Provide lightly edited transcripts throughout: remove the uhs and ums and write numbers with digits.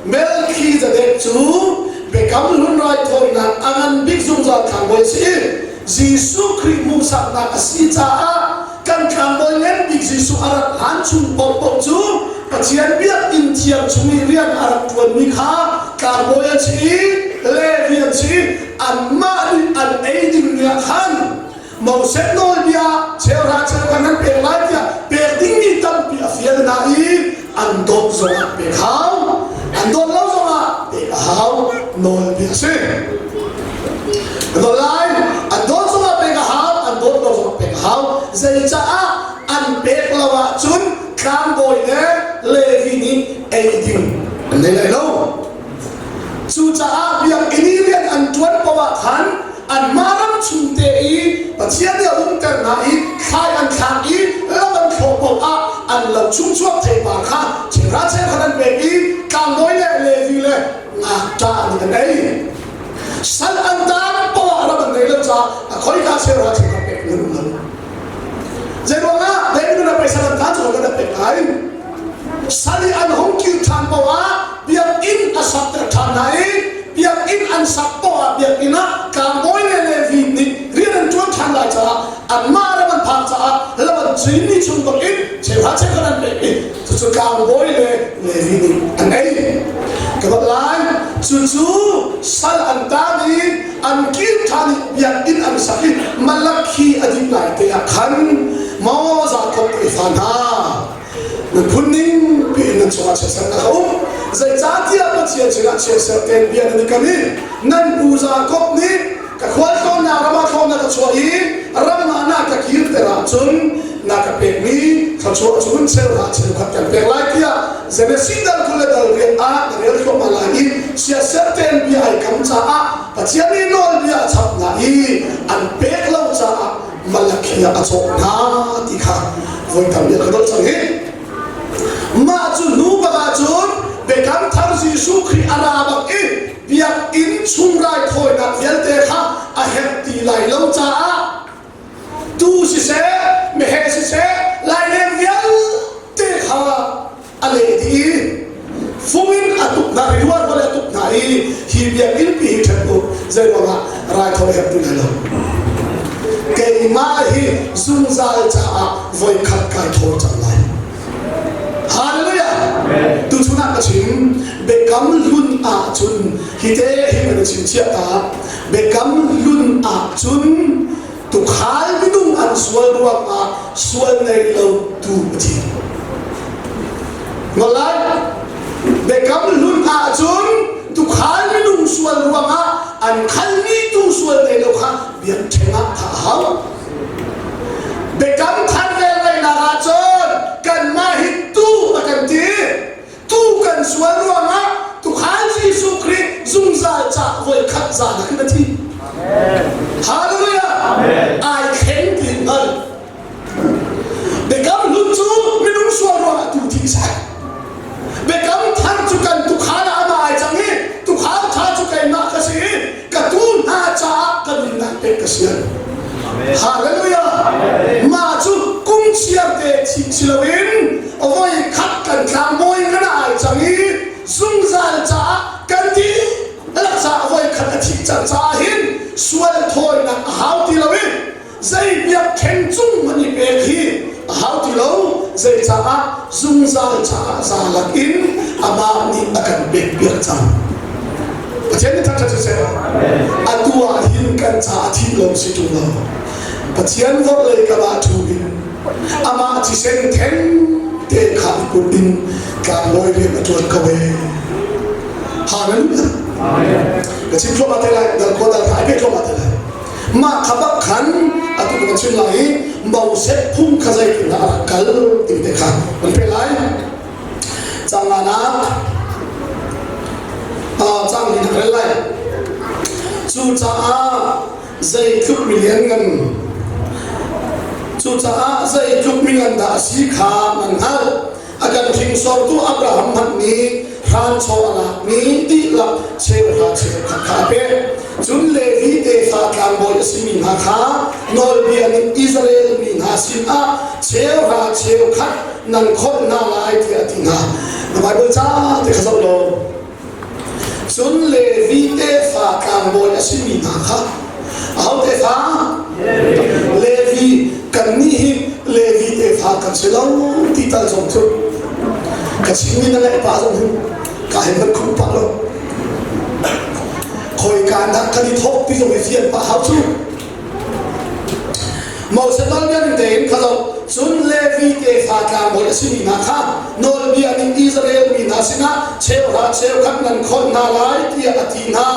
Melkhizedek cu Biakam Hlun raithawinak a ngan bik zungzal tlangbawi a si. Jesuh Khrih hmuhsaknak a si caah kan tlangbawi ngan bik Jesuh a rat hlan chung paohpaoh cu Pathian biakinn thiang chung i rian a rak ṭuanmi kha tlangbawi an si i Levi an si i anmah nih an ei dingmi ah khan Moses nawlbia cheuhra cheukhat nan pek lai tiah pek dingmi tampi a fial hna i an dawt zongah pek hau, an dawt lo zongah pek a hau, nawlbia a si. An dawt lai, an dawt zongah pek a hau, an dawt lo zongah pek a hau. Zeicaah an pek lo ahcun tlangbawi le Levi nih ei ding an nei lai lo. Cucaah biakinn i rian an ṭuan paoh ah khan anmah ram chung te i Pathian nih a umter hna i thlai an thlak i lam an thlawh paoh ah an lo chung chuak theipar kha cheuhra cheukhat an pek i tlangbawi le Levi le ngakṭah nih an ei. Sal an taan paoh ah ram an nei lo caah a khoika cheuhra cheukhat pek an um lo. Zeiruangah David na pei sal an taan cu kan pek lai? Sal i an hung kir ṭhan paoh ah biakinn a sakter ṭhan hna i biakinn an sak paoh ah biakinn ah tlangbawi le Levi nih rian an ṭuan ṭhan lai caah anmah ram an phak caah lam an cinmi chung bangin cheuhra cheukhat an pek i cucu tlangbawi le Levi nih an ei. Ka bat lai cucu sal an taan i an kir ṭhan i biakinn an sak i Malakhi a dih lai te ah khan maw Jakob tefa hna nan phun ning piin nan chungah chiatsernak a um. Zeicahtiah Pathian sinah chiatser tein bia nan i kam i nan pu Jakob nih ka khualtlawnnak ram ah thlawhnak ka chuah i ram ah na ka kirter ahcun na ka pekmi thluachuah cu hun cheuhra cheukhat kan pek lai tiah Genesis dal 20 le dal riat ah na rel thluahmah lai i siaser tein bia ai kam caah Pathian nih nawlbia a chap hna i an pek lo caah Malakhi ah a cawk hna ti kha voi tam bia ka dolh cang hi. Mah cu hnu bak ahcun Biakam Thar Jesuh Khrih a ra bak i biakinn chung raithawinak vialte kha a herh ti lai lo caah tuu siseh, meheh siseh, laileng vialte kha a leh dih i fung in a tuk hna i rualrual a tuk hna i hi biakinn pi hi ṭhen u, zeiruangah raithawi herh ti lai lo. Keimah hi zungzal caah voikhat kai thawi cang lai. Hallelujah! Tuchun ah ka chim, Biakam Hlun ahcun hi te hi kan chim chiah ta. Biakam Hlun ahcun tukhal minung an sual ruangah sual ngei lo tu a thi. Ngolai, Biakam Hlun ahcun tukhal minung sual ruangah an khalmi tu sual ngei lo kha biakṭheng ah thah a hau. Biakam Thar velngeihnak ahcun kanmah hi tuu a kan ti. Tuu kan sual ruangah tukhal Jesuh Khrih zungzal ca voikhat zan ah khin a thi. Hallelujah! Ai thleng ti hngal. Biakam Hlun cu minung sual ruangah tuu thi a si. Biakam Thar cu kan tukhal ah amah ai cang i tukhal ṭha cu keimah ka si i ka tuu hna caah ka nunnak pek ka sian. Hallelujah! Mah cu kum chiar te thih si loin voi khat kan tlangbawi ngan ah ai cang i zungzal caah kan dihlak caah voi khat a thih cang caah hin sual thawinak a hau ti lo i zei biakṭheng cung hmanh i pek hi a hau ti lo, zeicaah zungzal caah zalak in amah nih a kan pek piak cang. Pathian nih thangṭhat siseh, atu ah hin kan caah thih lo si ṭung lo, Pathian vorhlei kam ah ṭhu in amah thisen theng te kha i put in tlangbawi rian a ṭuan ko ee. Hallelujah. Ka chim thluahmah te lai, dal khua dal kha ai pe thluahmah te lai. Mah kha bak khan atu kan chim lai i Moses phung kha zeitindah a rak kal timi te kha kan pe lai. Cang nganak cang ni rel lai. Cucaah zeitluk milianngan cucaah zeitluk mingan dah a si kha nan hngalh. A kan hringsortu Abraham hmanh nih hranchaw a lakmi dihlak cheuhra cheukhat kha a pek. Cun Levi tefa tlangbawi a simi hna kha nawlbia nih Israel mi hna sinah cheuhra cheukhat nan kholh hna lai tiah a ti hna. Na Baibal ca te kha zoh law. tlangbawi a simi hna kha aho tefa? Levi. Kannih hi Levi tefa kan si lo ti tal zong cu ka chimmi na ngaih pah zong hin ka hin van khumh pah lo. Khawika dah kan i thawk ti zong i fian pah hau cu. Moses nawlbia ning tein kha zoh. Cun Levi tefa tlangbawi a simi hna kha nawlbia ning Israel mi hna sinah cheuhra cheukhat nan khawlh hna lai tiah a ti hna.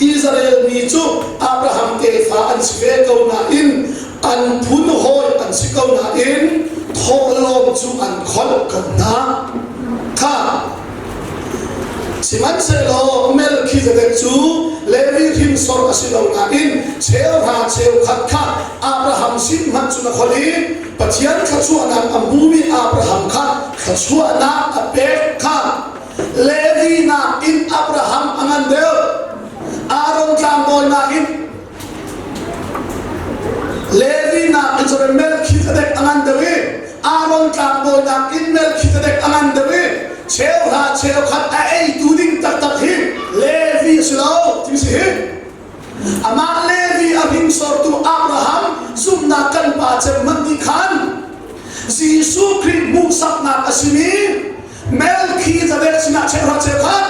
Israel mi cu Abraham tefa an si ve ko nain an phun hawi an si ko nain thawhlawm cu an kholh ko hna. Kha Sihmanhsehlaw Melkhizedek cu Levi hrinsor a si lo nain cheuhra cheukhat kha Abraham sin hmanh cun a kholh i Pathian thluachuahnak a hmumi Abraham kha thluachuahnak a pek kha Levi nakin Abraham a ngan deuh. Aaron tlangbawi nakin Levi nakin cun Melkhizedek a ngan deuh i Aaron tlangbawi nakin Melkhizedek a ngan deuh i cheuhra cheukhat a eitu ding taktak hi Levi a si lo ti si hi. Amah Levi a hringsortu Abraham zumhnak kan pa cem hmanh nih khan Jesuh Khrih hmuhsaknak a simi Melkhizedek sinah cheuhra cheukhat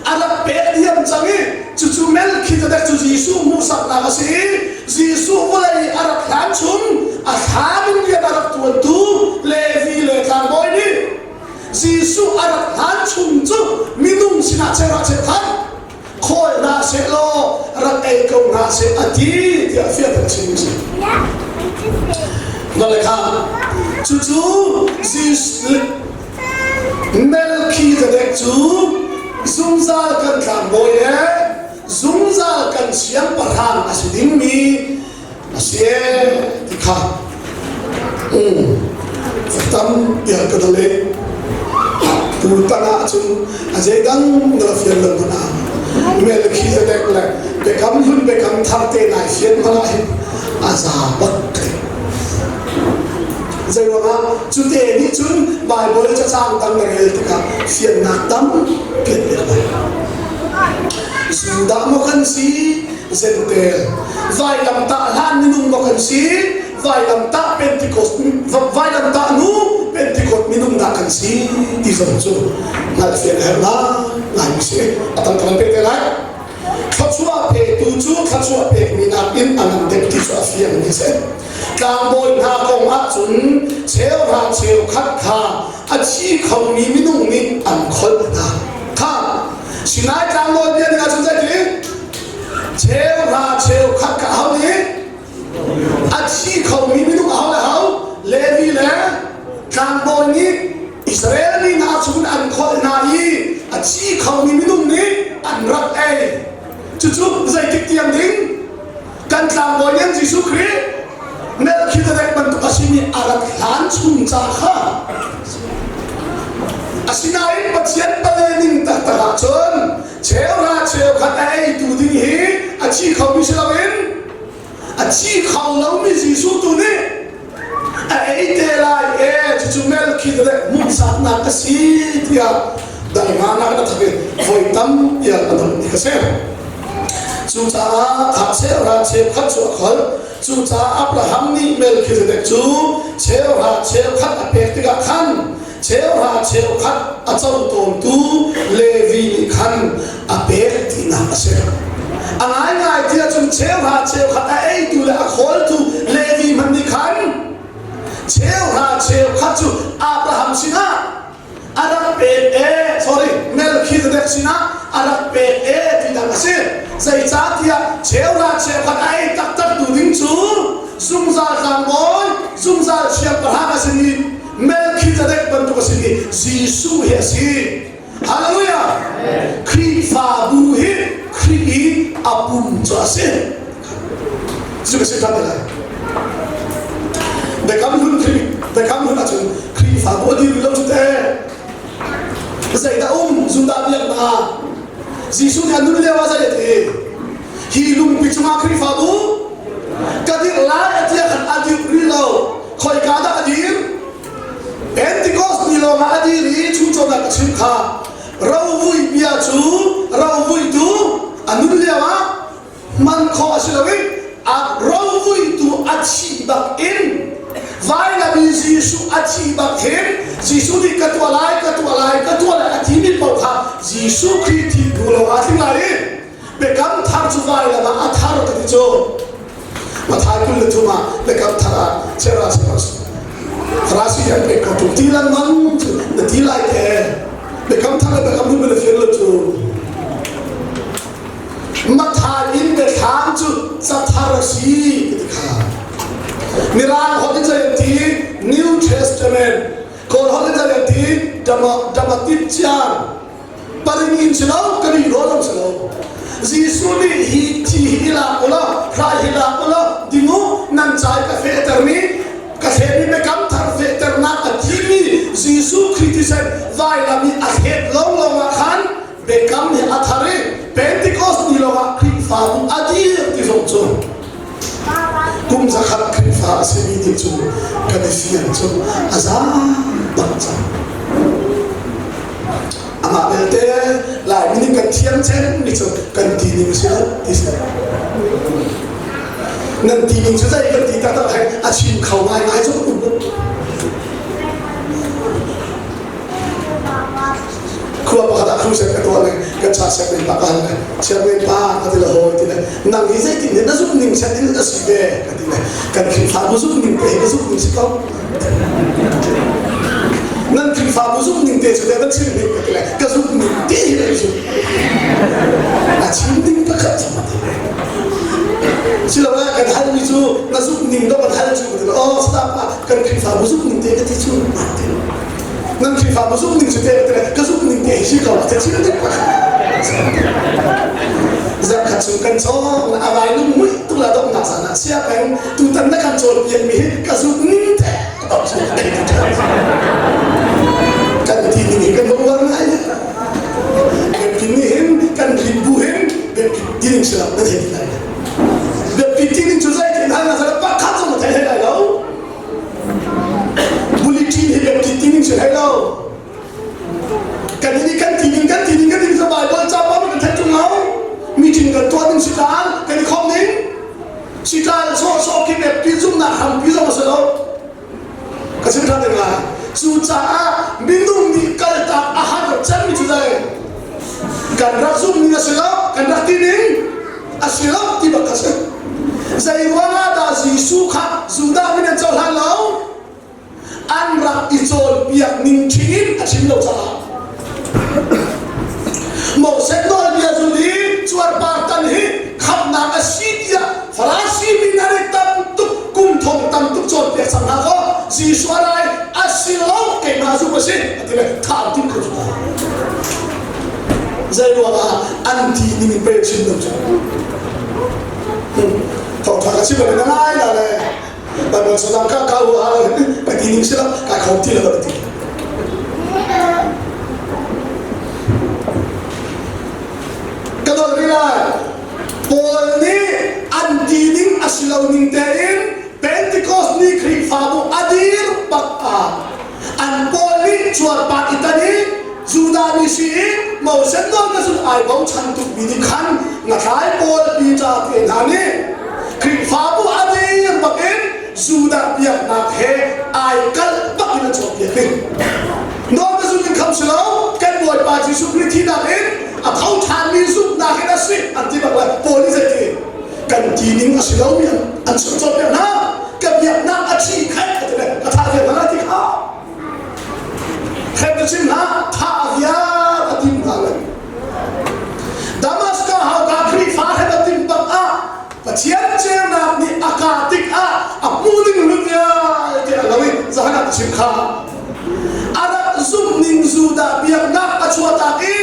a rak pek diam cang i cucu Melkhizedek cu Jesuh hmuhsaknak a si i Jesuh vawlei a rak hlan chung a thlam in rian a rak tuantu Levi le tlangbawi nih Jesuh a rak hlan chung cu minung sinah cheuhra cheukhat khawi hna sehlaw rak ei ko hna seh a ti tiah fianter a chim si. Na le kha cucu Melkhizedek cu zungzal kan tlangbawi le zungzal kan siangpahrang a si dingmi a si ti kha tam bia ka dal i tutan ah cun a zeidang na fian lo hmanh ah Melkhizedek le biakam hlun biakam thar te nai fian hmanh ah hin a za bak zei ruangah cute nih cun Bible cacang dang na rel tikah fiannak tam pian pek lai Judah maw kan si Zentel vailamtah hlan minung maw kan si vailamtah Pentecost vailamtah nu Pentecost minung dah kan si ti zong cu hngalhfian a herh ngai mi si a tam kan pek te lai thluachuah petu cu thluachuah pekmi nakin a ngan deuh ti cu a fiang mi si tlangbawi hna kong ahcun cheuhra cheukhat kha a thi khomi minung nih an kholh hna kha Sinai tlangbawi bia ning ahcun zeitin cheuhra cheukhat kha aho nih a thi khomi minung aho le ho Levi le tlangbawi nih Israel mi hna chung an kholh hna i a thi khomi minung nih an rak ei cucu zeitik tiang ding kan tlangbawi lian Jesuh Khrih Melkhizedek bantuk a simi a rak hlan chung ca kha asinain Pathian pale ning taktak ahcun cheuhra cheukhat a eitu ding hi a thi khomi si loin a thi kho lomi Jesuh tu nih a ei te lai e cucu Melkhizedek hmuhsaknak a si tiah dangnak na thak i voi tam tiang a dong ti ka si. Cucaah kha cheuhra cheukhat cu a kholh. Cucaah Abraham nih Melkhizedek cu cheuhra cheukhat a pek tikah khan cheuhra cheukhat a co tawntu Levi nih khan a pek tinak a si. A ngaingai tiah cun cheuhra cheukhat a eitu le a khawltu Levi hmanh nih khan cheuhra cheukhat cu Abraham sinah a rak pek e sorry Melchizedek sinah a rak pek e ti dang a si zeicahtiah cheuhra cheukhat a ei taktak tu ding cu zungzal tlangbawi zungzal siangpahrang a simi Melchizedek bantuk a simi Jesuh hi a si Hallelujah Khrihfabu hi Khrih i a pum cu a si cu ka si ṭhan lai Biakam hlun biakam hlun ahcun Khrihfabu a dir lo cu teh zeidah um Judah biaknak Jesuh nih a nun lio ah zei a ti hi lungpi cungah Khrihfabu ka dirh lai a ti ah khan a dirh rih lo khoika dah a dir Pentecost ni lawngah a dir i chungcawnnak a chim kha rovui bia cu rovuitu a nun lio ah. bak hin Jesuh nih ka tuah lai, ka tuah lai, ka tuah lai a timi paoh kha Jesuh Khrih thi hnu lawng ah tling lai i biakam thar cu vailam ah a thar ka ti cu. Mathai 23 ah biakam thar ah Sarah Farasi an pek ko ṭung ti lengmang cu na ti lai te. Biakam thar le biakam hlun na fian lo cu. Mathai in biathlam cu cathar a si ka ti kha. Mirang holh in zei an ti New Testament, Kawl holh in zei an ti Damatit Ciang. Paring in si lo, ka ri rawl si lo. Jesuh nih hi thi hi lak u law, hrai hi lak u law, ding u, nan cai ka fehtermi, ka thlemi biakam thar fehternak a thimi Jesuh Khrih thisen vailam i a thlet lawnglawng ah khan biakam hi a thar i Pentecost ni lawngah Khrihfabu a dir ti zong cu kum zakhat Khrihfa a simi nih cun kan i fiang cu a za bak cang. Amah belte Laimi nih kan thiam cem mi cu kan ti ning si lo ti si. Nan ti ning cu zei kan ti taktak he a chim kho ngaingai cu um. Khua pakhat ah crusade ka tuah le kan cha sianginn pa ka hal le sianginn pa ka ti le hawi ti le nang hi zeitin na zumh ning set in a si ve ka ti le kan Khrihfabu zumh ning te hi ka zumh ning si ko nan Khrihfabu zumh ning te cu te van chim ning ka ti le ka zumh ning te hi na zumh a chim ding pakhat cu ti le silole kan hal mi cu na zumh ning do kan hal cu ka ti le oh stop kan Khrihfabu zumh ning te ka ti cu ti nan Khrihfabu zumh ning cu te ka zumh ning te hi si ko te chim dik zarkhat chung kan cawng a vai lung mui tuk la dok nak sana sia peng tutan na kan cawn piak mi hi ka zumh ning te kan ti ning hi kan bong war ngai biapi ni hin kan rin bu hin biapi ti ning si lo na thei ti lai biapi ti ning cu zei tin hal na sala pakhat zong na thei lai lo Bulletin hi biak ti ning si hlei lo. Kan ini kan ti ning kan ti ning kan ti ning Bible ca pa kan theih tung lo. Meeting kan tuah ding si tlan kan i khom ning. Si tlan so so khi biak ti zumnak hrampi zong a si lo. Ka chim than ding lai. Cucaah minung nih kaltak a har cemmi cu zei? Kan rak zumh ning a si lo, kan rak ti ning a si lo ti bak kha si. Zei ruangah dah Jesuh kha Judah mi nan cohlan lo? An rak i cawnpiak ning ṭhing in a chim lo caah. Moses nawlbia zul i cuarpar tan hi khamhnak a si tiah Farasi mi hna nih tam tuk kum thong tam tuk cawnpiak cang hna kaw Jesuh a rai a si lo keimah zumh a si a ti le thah tim ko cu zei ruangah an ti ning in pei chim lo cu thawngtha ka chim lo na ngai la le Bible sadang ka ka hu ha ka ti ning si lo ka khom ti lo ka ti ka dol ri lai Paul nih an ti ning a si lo ning tein Pentecost ni Khrihfabu a dir bak ah an pawl nih cuarpar i tan i Judah mi si i Moses nawl ka zul ai bochan tukmi nih khan ngathlai pawl Peter te hna nih Khrihfabu a dir bak in Judah biaknak he ai kalh bak in a cawnpiak ding. Nawl ka zul in kham si lo kan Bawipa Jesuh Khrih thihnak in a tho ṭhanmi zumhnak in a si an ti bak lai Paul nih zeiti kan ti ning a si lomi an chim cawnpiak hna ka biaknak a thi khat a ti le ka thah viar hna ti kha khat ka chim hna thah viar a tim hna le Damascus hauka Khrihfa he a tim bak ah Pathian ceunak nih a ka tik ah a hmu ding lu vialte a lo i zahan ah chim kha a rak zumh ning Judah biaknak a chuahtak i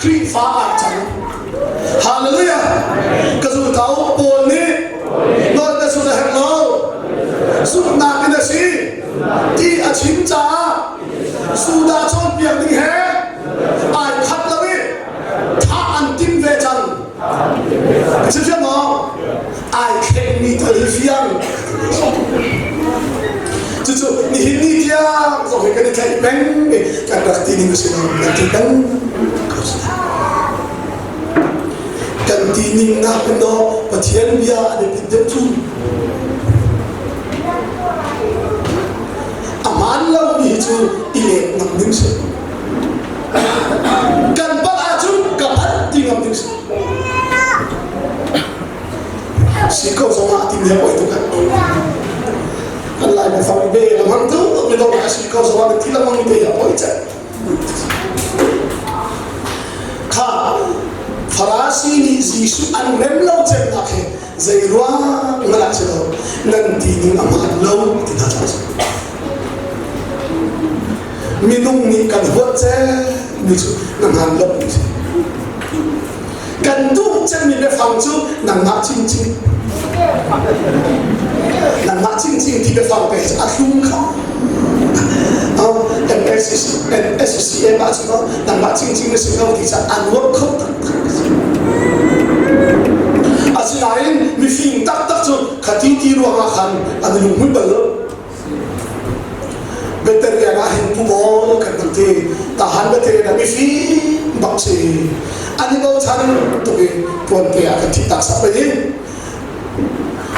Khrihfa ah cang. Hallelujah! Ka zultau Paul nih nawl na zul a herh lo. Zumhnak in a si ti a chim caah Judah cawnpiak ding he ai khat lo i thah an tim ve cang. Ka chim fiang maw? Ai thlengmi thil hi fiang. Cucu nihin ni tiang zong hi kan i tlaih peng i kan rak ti ning a si lo. Kan ti peng ko si. Kan ti ning nak in dawh Pathian bia a biapit deuh cu. A hmaan lo. lo mi hi cu i lek ngam ding si. Kan palh ahcun ka palh ti ngam ding si. Si ko zong ah ti mi a poi tuk kan lai mi fang be la mang tu mi do si ko zong ah ti la mang te a poi che. Kha Farasi nih Jesuh an rem lo cemnak hi zei ruang hmanh ah si lo nan ti ning a hmaan lo ti hna caah a si. Minung nih kan huat cemmi cu na hmaan lo ti si. Kan duh cemmi biafang cu nangmah cingcing. Nangmah cingcing ti biafang te cu a thlum kho. NSCM ah cun nangmah cingcing na si ko ti ca a nuam kho taktak. Asinain mifim taktak cu khati ti ruangah khan an lung hmui bal lo. Veterian ah hin pu maw kan rak ti. Tahan veterian ah mifim bak si. An i bochan tuk i tuante ah kan thih tak sak pei.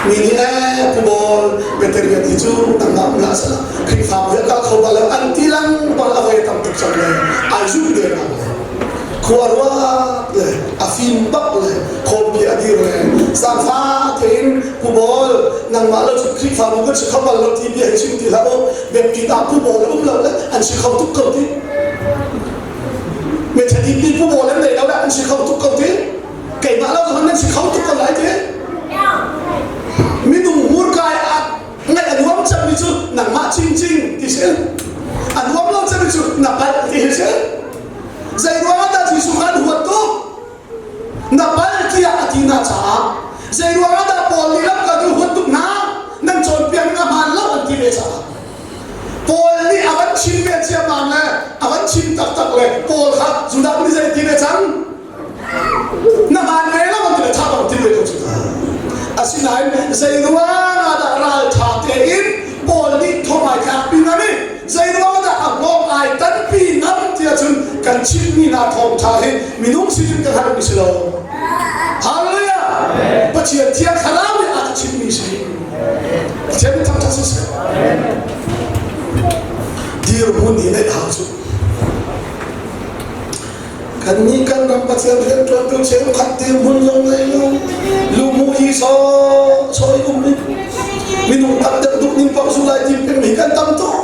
Mi nih eh pu bawl veterian hi cu nangmah um hlah seh Khrihfabu hi a kal kho bal lo an ti lengmang a voi tam tuk cang le ai zumh dengmang le khua ruat le a fim bak le khawmpi a dir le zaangfa tein Pu Bawl nangmah lo cu Khrihfabu kan si kho bal lo ti bia hi chim ti hlah u biakinn ah Pu Bawl a um lo le an si kho tuk ko ti Methodist nih Pu Bawl an nei lo le an si kho tuk ko ti keimah lo zong nan si kho tuk ko lai ti minung hmurkai ah ngaih a nuam cemmi cu nangmah cingcing ti si a nuam lo cemmi cu na palh ti si zei ruangah dah Jesuh kha an huat tuk Na palh tiah a ti hna caah zei ruangah dah Paul nih lamkaltu huat tuk hna nan cawnpiak ning a hmaan lo an ti ve caah Paul nih a van chim ve ciammam le a van chim taktak le Paul kha Judah nih zei ti ve cang na hmaan ve lo an ti le tha bang ti ve ko cu asinain zei ruangah dah ralṭha tein Paul nih thong ai tlak pi ngam i zei ruangah dah a hngawng ai tanpi ngam tiah cun kan chimmi hna thawngṭha hi minung sin kan harmi si lo. Hallelujah! Pathian thiang thlarau nih a ka chimmi si. Pathian nih thangṭhat siseh. Dirhmun hi neih hau cu. Kannih kan ram Pathian rianṭuantu cheukhat dirhmun zong ngei lo, lumu hi sawh sawh i um i minung tam deuh duh ning paoh zu lai tim pengmi kan tam tuk.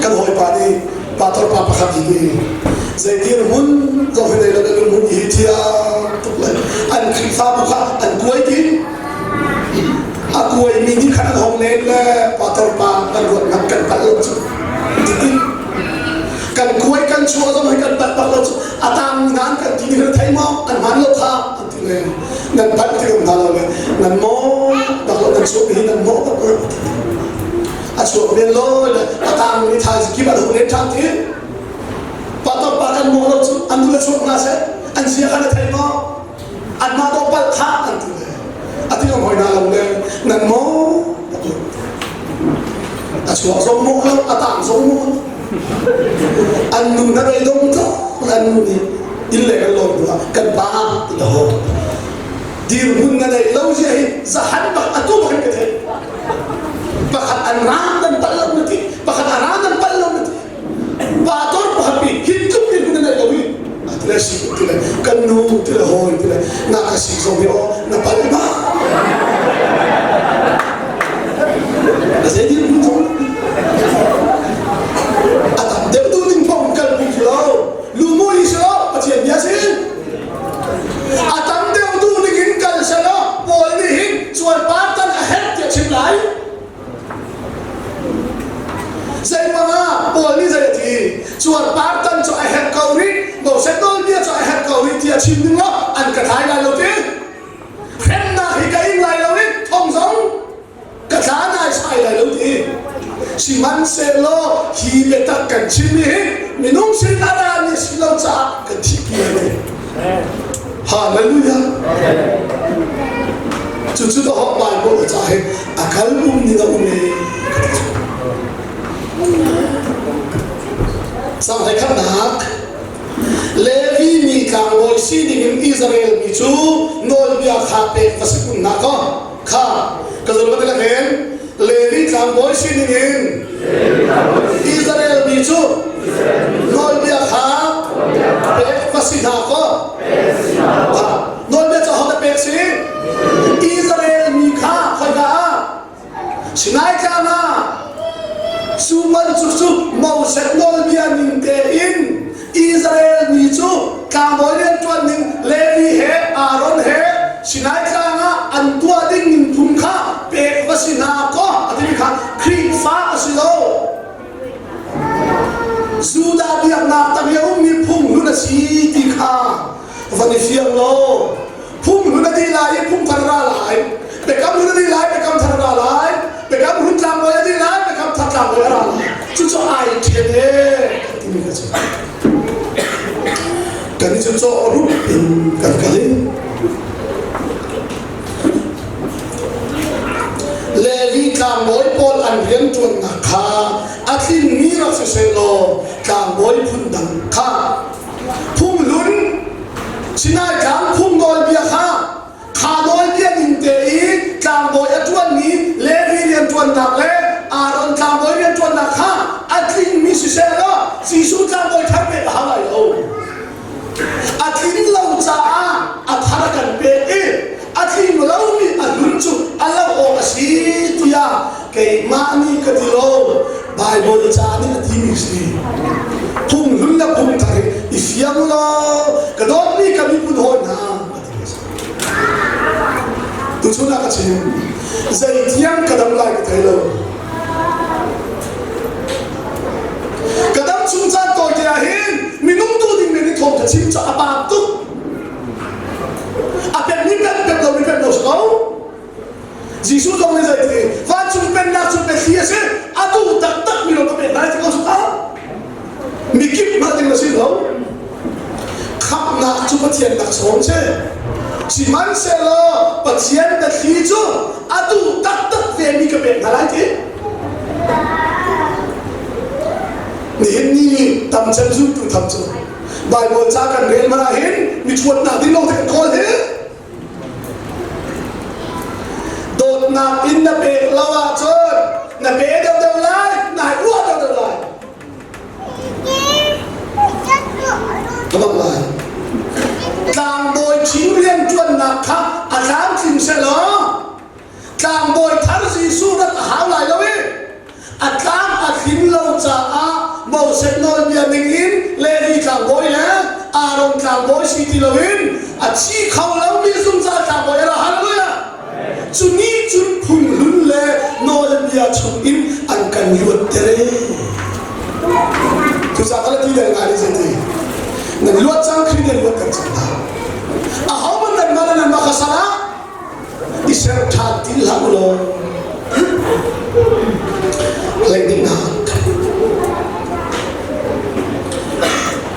Kan hawipa nih pastor pa pakhat hi ti zei dirhmun zong hi nei lo le lungmun hi thiang tuk le an Khrihfabu kha an kuai ti a kuaimi nih khan an hong len le pastor pa kan ruat ngam kan palh lo cu kan kuai kan chuah zong hi kan palh bak lo cu a tang nan kan ti ni thei maw an hman lo kha an ti le nan palh ti hna lo le nan maw bak lo nan chuah hi nan maw bak lo a chuak men lo le a tang mi thai kip an hung len ṭhan ti pastor pa kan maw lo cu an du le chuak hna seh an zia khan a thei maw anmah dawh palh kha an ti le a ti hoi hna lo le nan maw a chuak zong maw lo a tang zong maw an nu na rei dong to an nu nih inn le kan lawn hnu kan pa ti ka ho dirhmun na nei lo zia hi zahan bak atu bak in ka theih pakhat an ram nan palh lo na ti pakhat a ram nan palh lo na ti Pa tor pakhat pi hi tluk in na nei lo hi ti le si ti le kan nu ti le hawi ti le na ka si zong hi aw na pal ba zei din hun zong a tam deuh tu ding phong kal pi lo lu mu hi si lo pathian bia si a tam deuh tu ding in kal se lo paul nih hin chuan par tan a herh tiah chim lai Zeimang ah Paul nih zei a ti? Cuarpar tan cu a herh ko rih, Moses nawlbia cu a herh ko rih tiah chim ning law an ka tlai lai lo ti. Hremnak hi ka ing lai lo i thong zong ka tla naisai lai lo ti. Sihmanhsehlaw hi biatak kan chim hi minung sin a rami si lo caah kan thihpi lai lo. Hallelujah. Cucu ka hawk Bible ca hi a kal um ning a um e. Sang hlei khatnak Levi mi tlangbawi sining in Israel mi cu nawlbia kha pek va si kun hna kaw kha ka zulh va ti hen Levi tlangbawi sining in Israel mi cu nawlbia kha pek va si hna kaw nawlbia cu ahodah pek si? Israel mi kha khoika ah Sinai tlang ah cu bantuk cu Moses nawlbia ning tein Israel mi cu tlangbawi rianṭuan ning Levi he Aaron he Sinai tlang ah an tuah ding ning phung kha pek va si hna kaw a timi kha Khrihfa a si lo. Judah biaknak tang i a ummi phung hlun a si ti kha van i fiang law phung hlun a dih lai i phung thar ra lai biakam hlun a dih lai biakam thar ra lai biakam hlun tlangbawi a dih lai biakam thar tlangbawi a ra lai cucu ai ṭhen e timi kha cu kan i cu cawh rup in kan kal i Levi tlangbawi pawl an rianṭuannak kha a tlinmi rak si sehlaw tlangbawi phun dang kha Phunghlun Sinai tlang phung nawlbia kha kha nawlbia ning te i tlangbawi a ṭuanmi Levi rianṭuannak le Aaron tlangbawi rianṭuannak kha a tlingmi siseh law Jesuh tlangbawi thar pek a hau lai lo. A tlin lo caah a thar a kan pek i a tling lomi a hlun cu a lo awk a si tiah keimah nih ka ti lo Baibal ca nih a timi si phung hlun le phung thar hi i fiang law ka dawtmi ka miphun hawi hna ka ti a si tuchun ah ka chim zei tiang ka dam lai ka thei lo ka dam chung caan tawite ah hin minung tu ding men i thawng ka chim cu a paam tuk A pekmi pek pek lo mi pek lo si ko. Jesuh zong nih zei ti vancung pennak cu biathli a si a duh taktak mi lawng ka pek lai ti ko cu ta. Mikip hngalh ding a si lo. Khamhnak cu Pathian laksawng si. Sihmanhsehlaw Pathian biathli cu a duh taktak ve mi ka pek hna lai ti. Nihin ni tam cem zultu tham cu Baibal ca kan rel man ah hin mi ṭhuatnak ding lawng te kan kawl hi. Dawtnak in na pek lo ahcun na pe deuhdeuh lai, na ruah deuhdeuh lai. Ka bang lai. Tlangbawi ṭhing rianṭuannak kha a tlamtling sehlaw tlangbawi thar Jesuh rat a hau lai lo i a tlang a thlin lo caah Moses nawlbia ningin Levi tlangbawi le Aaron tlangbawi si ti loin a thi kho lomi zungzal tlangbawi a ra hallelujah cu nih cun phunghlun le nawlbia chungin an kan luatter e cucaah ka ti deng ngai zeiti nan luat cang Khrih nih luatter cang hna ahohmanh nan mah le nan mah kha salah i ser ṭhan ti hlah u law hleidingnak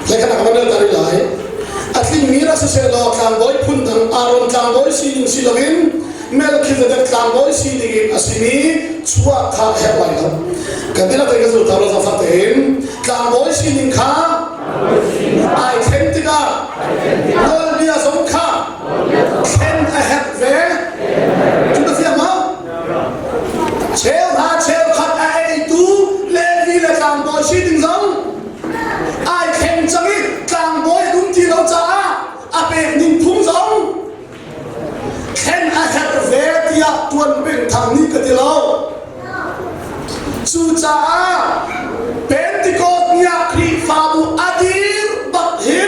hlekhanak van tar lai a tlingmi rak siseh law tlangbawi phun dang Aaron tlangbawi sining si loin Melchizedek tlangbawi sining in a simi chuah kha a herh lai lo kan tilak te ka zul ta lo zafa tein tlangbawi sining kha ai thlen tikah nawlbia zong kha thlen a herh ve cu na fiang maw cheu hna cheu khat a eitu Levi le tlangbawi sining zong ai thleng cang i tlangbawi a dum ti lo caah a pek ning phung zong thlen a herh ve tiah tuan peng thang nih ka ti lo cucaah Pentecost ni ah Khrihfabu a dir bak hi.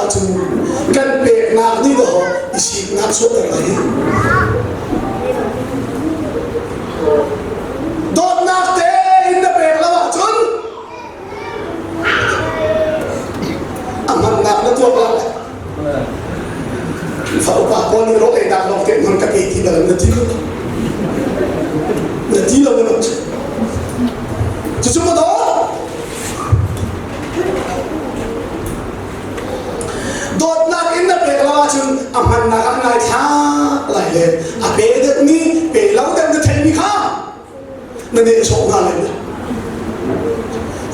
ahcun kan peknak nih dawh i siknak chuahter lai hi. Dawtnak tein na pek lo ahcun a hmannak na tuak lai. Khrihfa upa pawl nih rawl einak lawng te hman ka pe ti bal na ti lo. Na ti lo na Cucu ka dawt. Dawtnak in na pek lo ahcun a hmannak ah nai thlak lai le a pe deuhmi pe lo deuh na theihmi kha na nehsawh hna lai.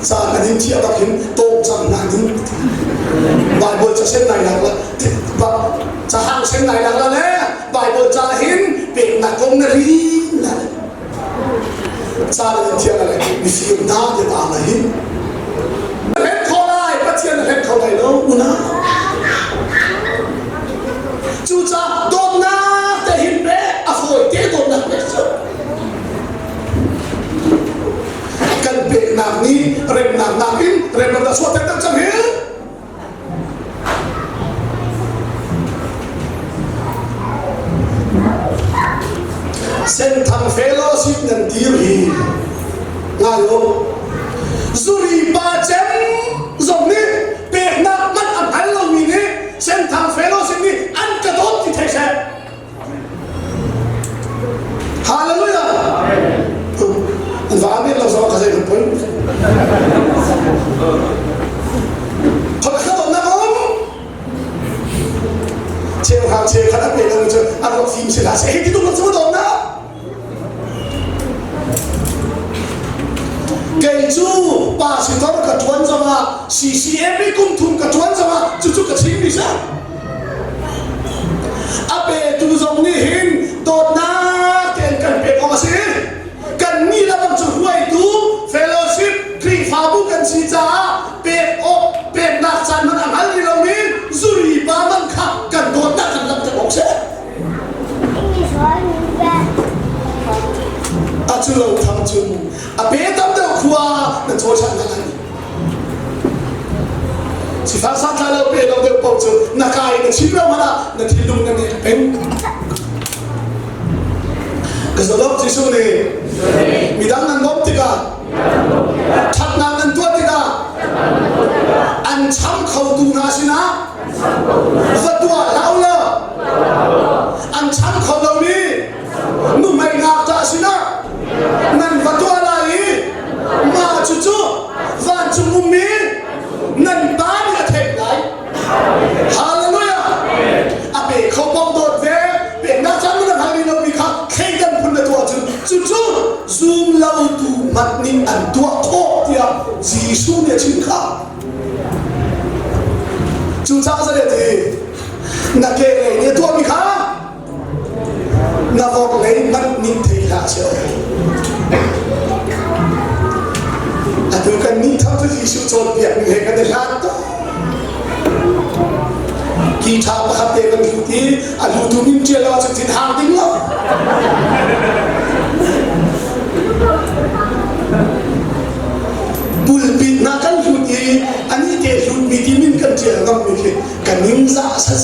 Caan an in thiah bak hin tawng cang hna ning Bible ca sen nai lak la cahang sen nai lak la le Bible ca hin peknak kong na rin la Caan in thiang le mifir hna te ta na hin. Hren kho lai, Pathian hren kho lai lo, una. Cucaah dawtnak te hin pe, a fawi te dawtnak pek cu. Kan peknak nih remnak nakin remnak dah chuah ter cang hi. Senthang Fellowship nan dir hi ngai u. Zuri pa cem zong nih peknak man a hngal lomi nih Senthang Fellowship nih an ka dawt ti thei seh. Hallelujah. An va amen lo zong ka zei kan poi. Khoi kha don na um. Cheu hang cheu khat a pe lo cu a ruak fim si hlah seh. Hi ti tuk cu don na. Kei cu pastor ka tuan zongah CCM i kum thum ka tuan zongah cucu ka chim mi si. A petu zong nih hin dawtnak tein kan pek awk a si. Kannih le bang cu hruaitu fellowship Khrihfabu kan si caah pek awk peknak caan hmanh a hngal rih lomi zuri pa man kha kan dawtnak kan langhter awk si. A cu lo thang cun a pe tam deuh khua na caw ṭhan hna lai. Sifak santlai lo pe lo deuh paoh cu na kai na chim lo hmanh ah na thinlung na nek peng. Ka zalok Jesuh nih midang nan bawmh tikah ṭhatnak nan tuah tikah an cham khotu hna sinah va tuah hlah u law an cham kho lomi nuhmei ngakṭah sinah nan va tuah lai i mah cucu vancung ummi nan pa nih a theih lai. Hallelujah! A pe kho bawm dawt ve peknak caan na hngal rih lomi kha thleidan phun na tuah cun cucu zum lotu hmanh nih an tuah khawh tiah Jesuh nih a chim kha. Cucaah zei a ti? Na ke lei nih a tuahmi kha na vok lei hmanh nih thei hlah seh. Atu kan nih thang cu Jesuh cawnpiak ning he kan i hlat tuk. Ki ṭha pakhat te kan hlut i a hlutu min ṭial lo ahcun thin hang ding lo. Pulpit hna kan hlut i ani te hlutmi ti min kan ṭial ngammi khi ka ningzah a sa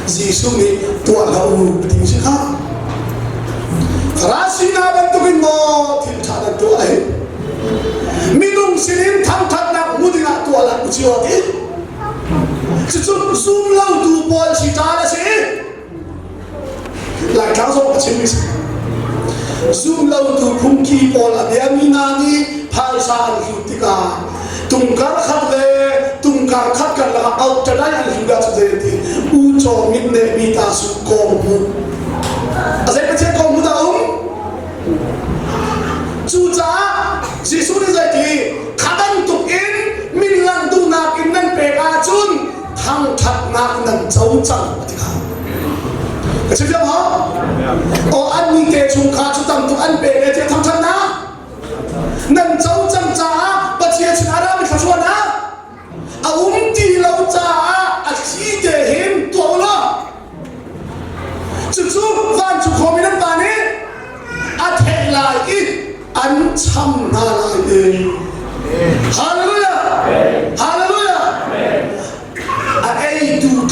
Jesuh nih tuah hlah u ti si kha. Farasi hna bantukin maw thil ṭha nan tuah hi? Minung sinin thangṭhatnak hmu dingah tuah hlah u cio ti. Cucu zum lotu pawl si ṭa a si. Laitlang zong a chim mi si. Zum lotu phungki pawl a biami hna nih phaisa an hlut tikah tungkar khat le tungkar khat kar lakah auh ṭalai an hlut ahcun zei ti ucaw mit ne mi ta su kawng hmu. A zei Pathian kawng hmu dah um? Cucaah Jesuh nih zei ti kha bantuk in min lang duhnak in nan pek ahcun thangṭhatnak nan co cang a ti kha. Ka chim fiang maw? Aw an ni te chung kha cu tam tuk an pe le tiah thangṭhatnak nan co cang caah Pathian sin a rami thluachuahnak a um ti lo caah a thli te hin tuah u law cucu vancung khuami nan pa nih a theih lai i an cham hna lai i Hallelujah!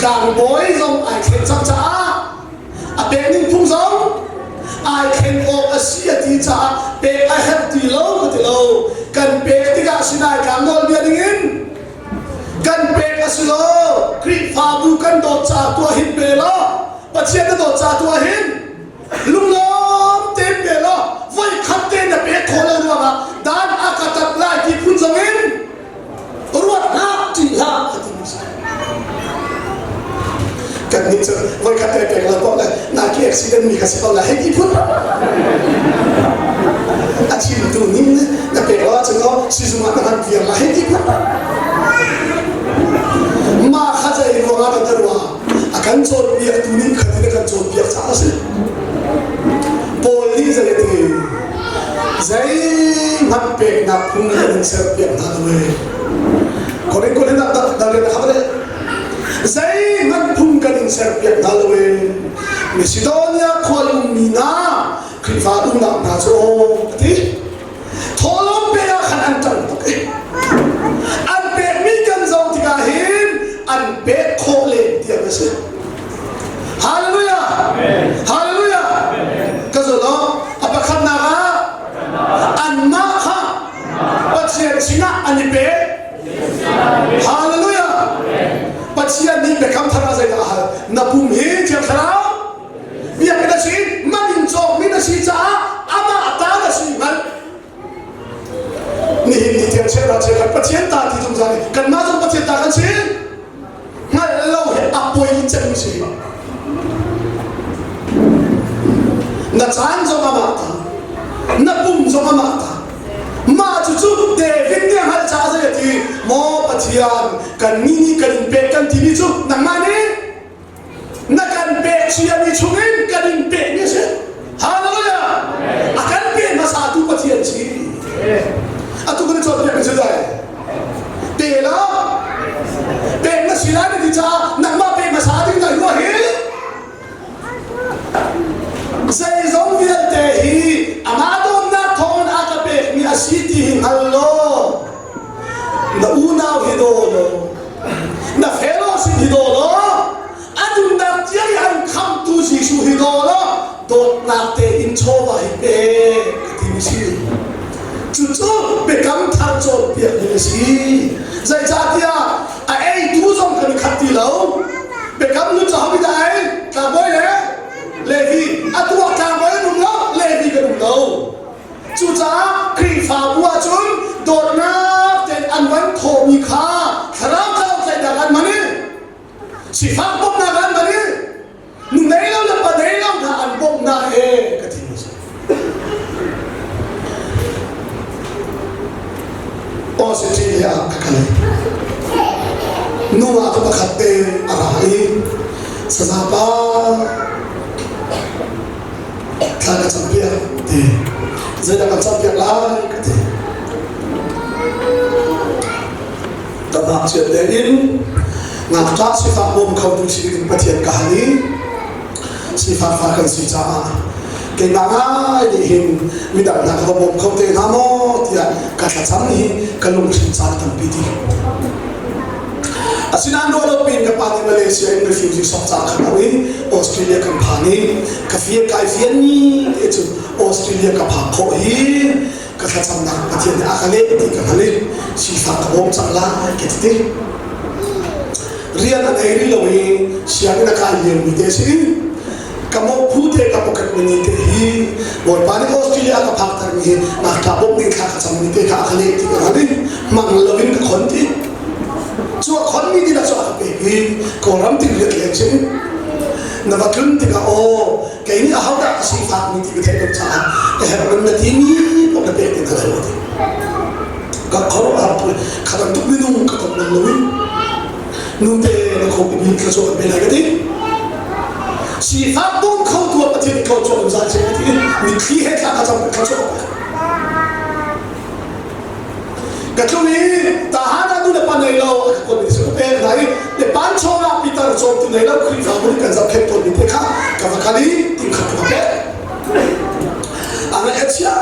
Tlangbawi zong ai thlen cang caah a pek ning phung zong ai thlen awk a si a ti caah pek a herh ti lo ka ti lo. Kan pek tikah Sinai tlang nawlbia dingin kan pek a si lo. Khrihfabu kan dawt caah tuah hin pe law Pathian na dawt caah tuah hin lunglawm tein pe law voi khat te na pek khawh lo ruangah dan a ka tat lai ti phun zong in ruat hlah ṭih hlah a ti mi kan nih cu voi khat te pek lo poh le naki accident mi kha si ko la hei ti phun a chimtu ning na pek lo ahcun aw sizung ah na hman viar la hei ti phun mah kha zei ruangah dah na ruah a kan cawnpiaktu nih khatin a kan cawnpiak caah a si Paul nih zei a ti zeihmanh peknak phung kan in serpiak hna lo ee Korin Korin ah dal rian a khap le zeihmanh phung kan in serpiak hna lo ee Macedonia khua i ummi hna Khrihfa unau hna cu aw a ti Thawhlawm pe ah khan an ṭang tuk i an pekmi kan zoh tikah hin an pek khawh len tiang a si. Hallelujah! Hallelujah! Ka zul lo. A pakhatnak ah anmah kha Pathian sinah an i pe. Hallelujah! Pathian nih biakam thar ah zeidah a hal? Na pum hi Thiang Thlarau biakinn a si man in cawkmi na si caah amah ta na si hngalh nihin ni tiang cheuhra cheukhat Pathian ta ti zungzal i kanmah zong Pathian ta kan si hngalh lo he a poi cem si na caan zong amah ta na pum zong amah ta mah cucu David nih a hngalh caah zei a ti maw Pathian kan ni nih kan in pek kan timi cu nangmah nih na kan pek ciami chungin kan in pekmi a si hallelujah a kan pe hmasa tu Pathian si atu kan cawnpiak mi cu dai pe la pek na si lai na ti caah nangmah pe hmasa ding na ruah hi zeizong vialte hi amah dawtnak thawngin a ka pekmi a si ti hi hngal law na unau hi daw law na fellowship hi daw law a nunnak tiang i an khamtu Jesuh hi daw law dawtnak tein chawva hi pe ka ti mi si cucu biakam thar cawnpiak mi a si zeicahtiah a eitu zong kan i khat ti lo biakam nu cu homi dah ei tlangbawi le Levi atu ah tlangbawi an um lo Levi kan um lo Cucaah Khrihfabu ahcun dawtnak tein an van thawhmi kha thlarau tlautlaihnak an hman i sifak bawmhnak an hman i nu nei lo le pa nei lo hna an bawmhnak he ka ti mi si. Australia ah ka kal. Nu ah ka pakhat te a ra i sazapa thla ka campiak ti zeidah kan campiak lai ka ti ka ngakchiat tein ngakṭah sifak bawm kho tu si ding Pathian ka hal i sifak fa kan si caah keimah ngai nih hin midang hna ka va bawm kho te hna maw tiah ka thlacam hi ka lungthin caan tampi ti Asinain ruah lo piin ka pa nih Malaysia in refugee sok ca kha lo in Australia kan phan i ka fir kai fian ni te cu Australia ka phak khawh hi ka thlacamnak Pathian nih a ka leh ti ka hngal i sifak ka bawm cang lai ka ti ti. Rian a nei rih lo i sianginn a kai lio mi te si ka mawh phu te ka pocket money te hi Bawipa nih Australia ka phakter mi hi ngakṭah bawmh ding thla ka cam mi te kha a ka leh ti ka hngal i mang lo in ka khon ti cu a khon mi ding cu a ka pek i Kawlram ting riat leng sin na va tlun tikah aw kei nih ahodah ka sifak mi ti ka theih lo caah ka herh na ti mi paoh na pek ding ka lo ti ka khuaruahhar tu kha bantuk minung ka ton bal lo i nute na kho mi thla chuak an pe lai ka ti sifak bawm kho tu Pathian nih kho chuak zungzal che ka ti mitthli he thla ka cam thla chuak ka tlung i tahan ah nu le pa nei lo a ka kuat mi cu ka pek hna i le pan chawng ah pitar cawm tu nei lo Khrihfabu nih kan zohkhenh tawn mi te kha ka va kal i tingkhat ka va pek a ngaih a chia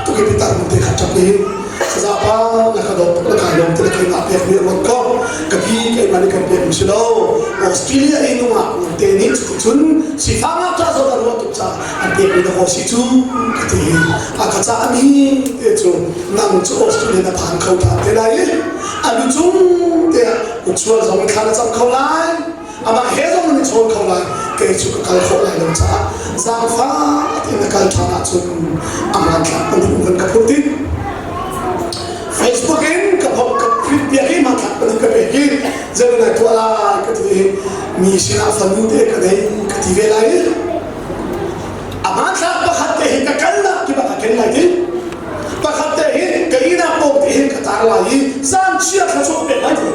tuk i pitar nu te kha ṭap i sazapa na ka dawt tuk na kai lawm te le keimah pek mi ruat ko ka pi keimah nih kan pek mi si lo. Australia i nungak te nih cuticun sifak ngakṭah zawn a ruah tuk caah an pekmi na haw si cu ka ti i a ka cahmi te cu nang cu Australia na phan kho ṭhan te lai i a lu cung te ah kutsual zong in thla na cam kho lai amah he zong nan i chawn kho lai kei cu ka kal khawh lai lo caah zaangfah tein na kal ṭhan ahcun a hmanthlak kan hmuh kan ka phur ti Facebook in ka phok ka print piak i hmanthlak kan ka pek i zei na tuah lai ka ti i mi sinah fanu te ka nei ka ti ve lai a hmanthlak pakhat te hi ka kalnak ki bak ka ken lai ti pakhat te hi ka inak pawng te hin ka tar lai i zan chia thla chuak pek lai ti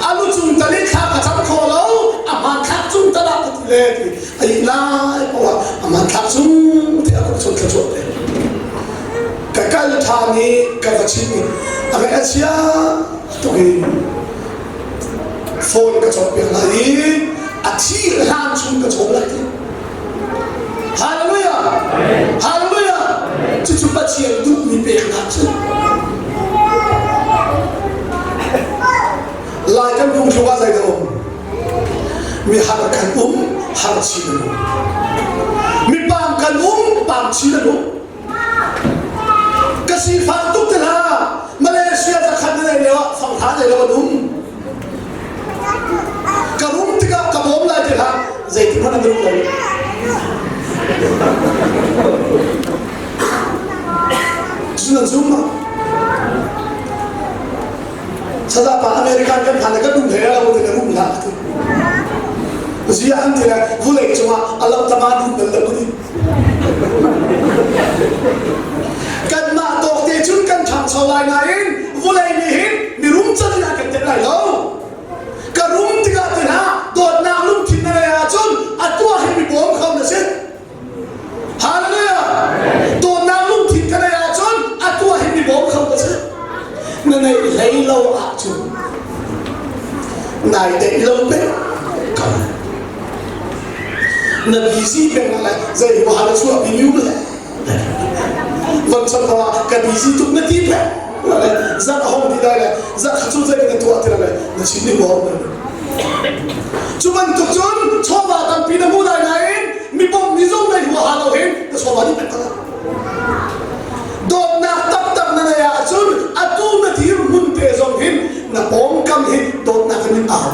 A lu cung tal i thla ka cam kho lo, a hmanthlak cung tal ah ka ti le ti a ih lai paoh ah a hmanthlak cung te a kut chung thla chuak te. Ka kal ṭhan i ka va chim i a ngaih a chia tuk i phone ka cawkpiak lai i a thi hlan chung ka cawm lai ti. Hallelujah! Hallelujah! Cucu Pathian duhmi peknak cu. Lai kan phungthluk ah zeidah um? Mi har kan um, har chin an um. Mi paam kan um, paam chin an um. Ka sifak tuk te hlah. Malaysia zakhat na nei lio ah fanghla nei lo an um. Ka rum tikah ka bawm lai te hlah. Zeitin hmanh an rum lo. Cun an zum ma? Sada pa American kan phan le kan rum hlei lo te ka rum hlah ti. Zia an ti le vulei cungah a lo tama dum bal lo ti. Kanmah tawk te cun kan ṭhangcho lai nain vawlei nih hin mirum can in a kan telh lai lo. Ka rum tikah te hna dawtnak lungthin na ngeih ahcun a tuah hi mi bawm kho na si. Hallelujah! Dawtnak lungthin ka ngeih ahcun a tuah hi mi bawm kho na si. Na ngeih hlei lo ahcun nai deih lo peng ko. Na busy peng ah le zei huaha na chuah pi mi le van chon ko ah ka busy tuk na ti peng le zak a hong ti lai le zak kha cu zei na tuah ti le na chim ni huam cu bantuk cun chawva tampi na hmu lai nain mi bawmh mi zong nei huaha lo hin na chawva dih peng ko dawtnak taktak na nei ahcun atu na dir hmun te zong hin na pawngkam hi dawtnak in au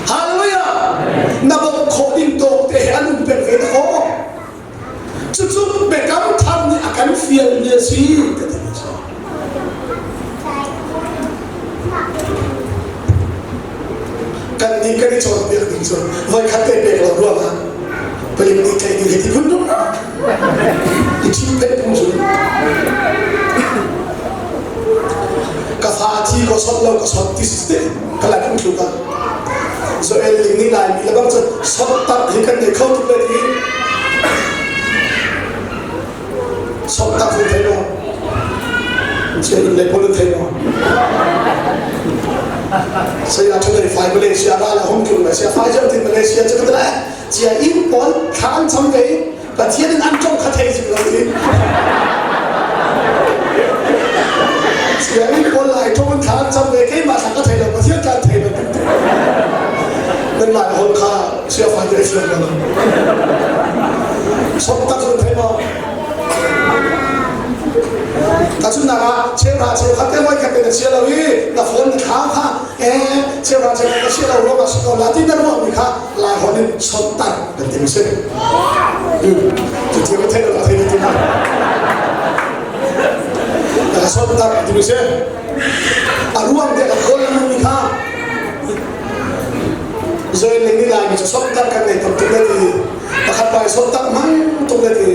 Hallelujah! Na bawmh khawh ding tawk te he an um peng ve dakaw. Cucu biakam thar nih a kan fialmi a si ka ti mi Kan nih kan i cawnpiak ding cu voikhat te pek lo ruangah palik nih theih ding hi ti phun dum i chim pek phung cu ka fa thi ko sot lo ka sot ti si te ka lai phung thluk ah Joel ling nih lai mi le bang cun sot tak hi kan nei kho tuk le ti sot tak hun thei maw chia in le pol thei maw saya thadai fai Malaysia ra la hong tlung Malaysia fai jam tin Malaysia chu ka la chia in pol thlan cham ve Pathian in an tong kha thei zik lo ti. Sianginn pawl lai thong in thla an cam ve keimah thla ka thei lo Pathian tla thei lo ti. Nan lai hol kha sia fai te fiang lo. Sop tak zon thei maw? Tahchunhnak ah cheuhra cheukhat te voi khat te na chia lo i na phone na thla kha eh cheuhra cheukhat ka chia lo ruangah si ko la ti na ruahmi kha lai holh in sontar kan ti si cu thil ka theih lo thei ti na ka sontar ti si a ruang te ka kawl na mi kha zoi ling ni lai mi cu sontar kan nei tam tuk le ti pakhat pai sontar mang tuk le ti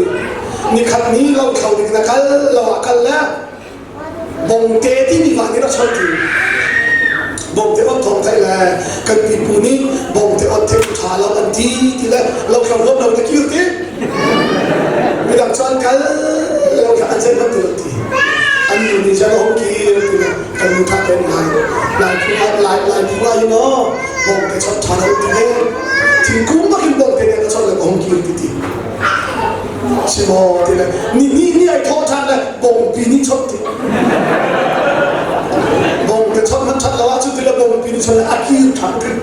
ni khat ni lo thlo ding na kal lo ah kal le Bongte timi va nih rak chawnh ti. Bongte ot thawng theih le kan pipu nih bongte ot theih ṭha lo an ti ti le lo thlo huam lo na kir ti. Midang cu an kal lo kha an zeihmanh ti lo ti. An nu nih cun a hung kir ti le kan nu tha ten lai lai phung ah lai lai phung ah hin aw bongte chawnh ṭha lo ti le thingkung bak in bongte nih ka chawnh le ka hung kir ti ti. Si maw ti le ni ni ni ai thawh ṭhan le bongpi nih chawnh ti bongte chawnh hmanh ṭhat lo ahcun ti le bongpi nih chawnh le a kir ṭhan. ṭhan ṭin.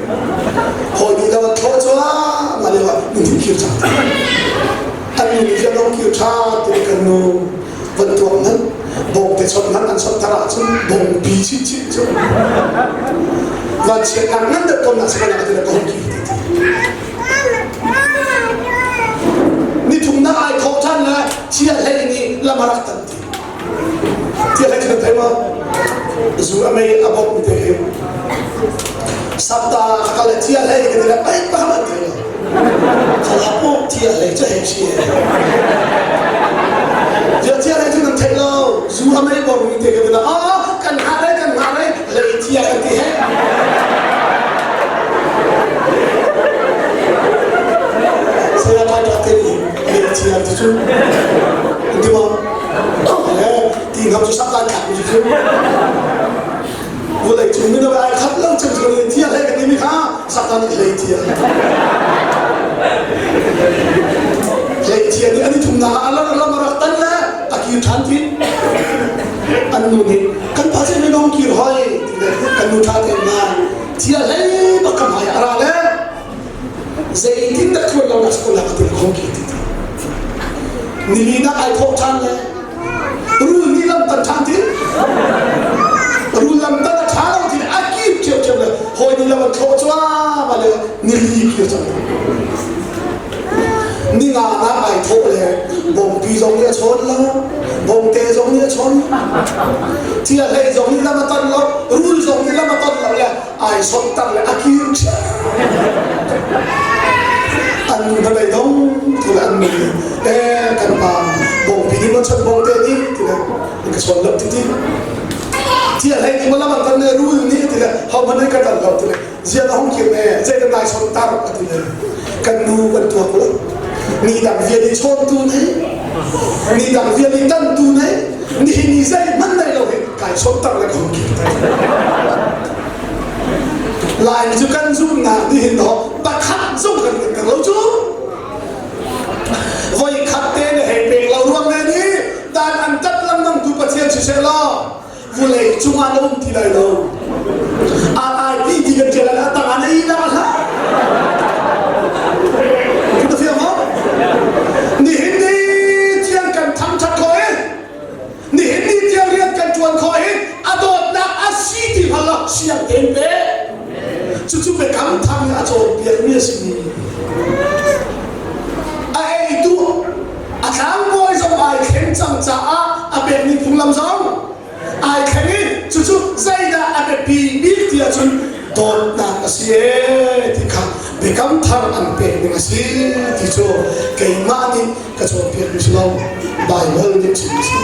Hawi nih lo an thlawh cuahmah lio ah nu nih kir cang. An nu nih lo kir ṭha ti kan nu van tuak hmanh bawngte chawt hmanh an chawt thar ahcun bawngpi chinchin cu vanchiatnak ngan deuh ko nak si ka ti ka hung kir ti ti. Ni thumnak ai thawh ṭhan le chia hlei nih lam a rak tan ti. Chia hlei cu kan thei maw? Zu a mei a bawk mi te hi. Sapta ka kal le chia hlei ka ti le pai pa man thei lo. Khala po chia hlei cu hei si. Chia chia hlei cu nan thei lo. Zu a mei bawk mi te ka ti le ah kan hngah rei kan hngah rei lei chia kan ti he. Saya ṭha ṭha te nih lei chia ti cu ti maw? Ti ngam cu sak lai thlak mi cu vulei cung mino ai khat lo cem cu lei tia hlei kan timi kha sakta nih hlei tia hlei tia nih an i thumnak ah a lam a rak tan le a kir ṭhan ti an nu nih kan pa cu minung kir hoi ti le kan nu ṭha tein na tia hlei bak ka hmai a ra le zeitin dah tluan lo nak school ah ka til khong ki ti nili nak ai thawh ṭhan le rul nih lam tan ṭhan ti rul lam tan a ṭha lo ti a kir ṭhiamṭhiam le hawi nih lam an thlawh cuahmah le nili kir cang ni nga nak ai thawh le bawmpi zong nih a chawn lo bawmte zong nih a chawn cia hlei zong nih lam a ton lo rul zong nih lam a ton lo le ai sawmter le a kir ṭhiam an nu hna lei dong thul an nu eh kan pa bawmpi nih maw chan bawmte nih ti le ka chawn lo ti ti cia hlei nih maw lam an ton le rul nih ti le ho hmanh ka ton lo ti le zia na hung kir ne zei kan nai chawn tar a ti le kan nu kan tuak lo ni dang vial i chawntu nei ni dang vial i tantu nei nihin ni zei hmanh nei lo hi kai chawn tar le ka hung kir Lai cu kan zumhnak nihin ho pakhat zong kan kan lo cu voi khat te na hei pek lo ruang ne ni dan an tat lengmang tu Pathian siseh law vulei cungah na um ti lai lo RIP ti kan tial a tang ah na i na hlah ka fiang maw nihin ni tiang kan thangthat khawh i nihin ni tiang rian kan tuan khawh i a dawtnak a si ti hngal lo siang tein pe cucu biakam thar nih a cawnpiak mi a si a eitu a tlangbawi zong ai thleng cang caah a pekmi phunglam zong ai thleng i cucu zeidah a biapi bik ti ahcun dawtnak a si ee ti kha biakam thar an pek ding a si ti cu keimah nih ka cawnpiakmi si lo Baibal nih chim a si.